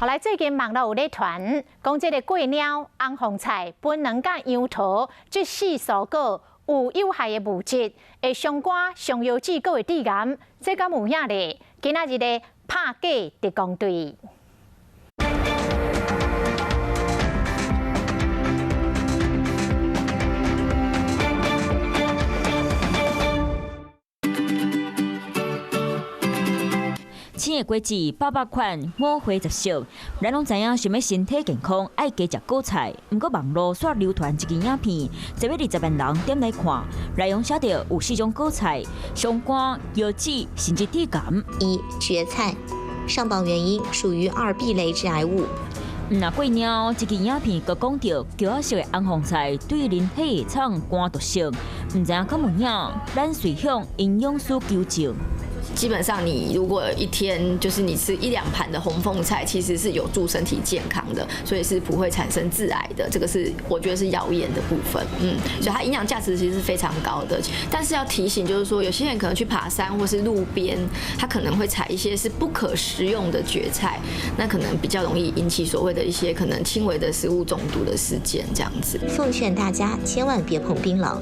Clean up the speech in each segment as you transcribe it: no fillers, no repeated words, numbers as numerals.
後來最近網路有咧傳，講這个過貓、紅鳳菜、檳榔佮楊桃這四蔬果有有害的物質，會傷肝、傷腰子，閣會致癌，這敢有影咧？今仔日的拍假特工隊。青的果子百百款，五花十色。咱攏知影，想欲身體健康，愛加食果菜。毋過網路煞流傳一支影片，10欲20萬人點來看，內容寫著有四種果菜，傷肝、腰子，甚至致癌。一、蕨菜上榜原因屬於2B 類致癌物。毋若過貓，這支影片閣講著茄仔色的紅鳳菜對人體會產肝毒性，毋知影敢有影？咱隨向營養師求證。基本上，你如果一天就是你吃一兩盤的紅鳳菜，其實是有助身體健康的，所以是不會產生致癌的。這個是我覺得是謠言的部分，所以它營養價值其實是非常高的。但是要提醒，就是說有些人可能去爬山或是路邊，他可能會採一些是不可食用的蕨菜，那可能比較容易引起所謂的一些可能輕微的食物中毒的事件，這樣子。奉勸大家千萬別碰檳榔。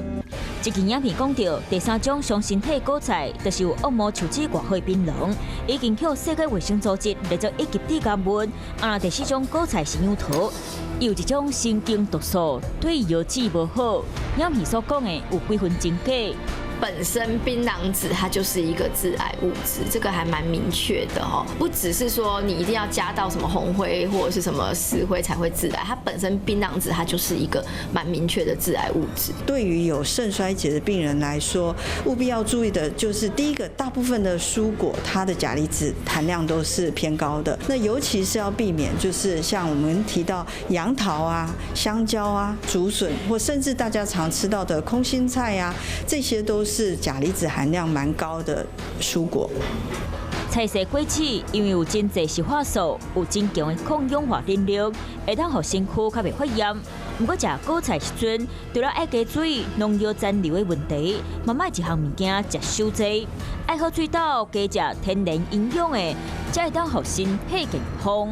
這支影片講著第三種傷身體果菜，就是有惡魔樹脂外號檳榔，已經予世界衛生組織列做一級致癌物。啊，第四種果菜是楊桃，有一種神經毒素，對腰子無好。影片所講的有幾分真假？本身檳榔籽它就是一個致癌物質，這個還蠻明確的哦。不只是說你一定要加到什麼紅灰或者是什麼石灰才會致癌，它本身檳榔籽它就是一個蠻明確的致癌物質。對於有腎衰竭的病人來說，務必要注意的就是第一個，大部分的蔬果它的鉀離子含量都是偏高的，那尤其是要避免就是像我們提到楊桃啊、香蕉啊、竹筍，或甚至大家常吃到的空心菜啊，這些都是鉀離子含量蠻高的蔬果。菜色果子因為有真濟植化素，有真強的抗氧化能力，會當予身軀較袂發炎。毋過食果菜時陣，除了愛加注意農藥殘留的問題，嘛莫一項物件食傷濟，愛好水斗加食天然營養的，才會當予身體健康。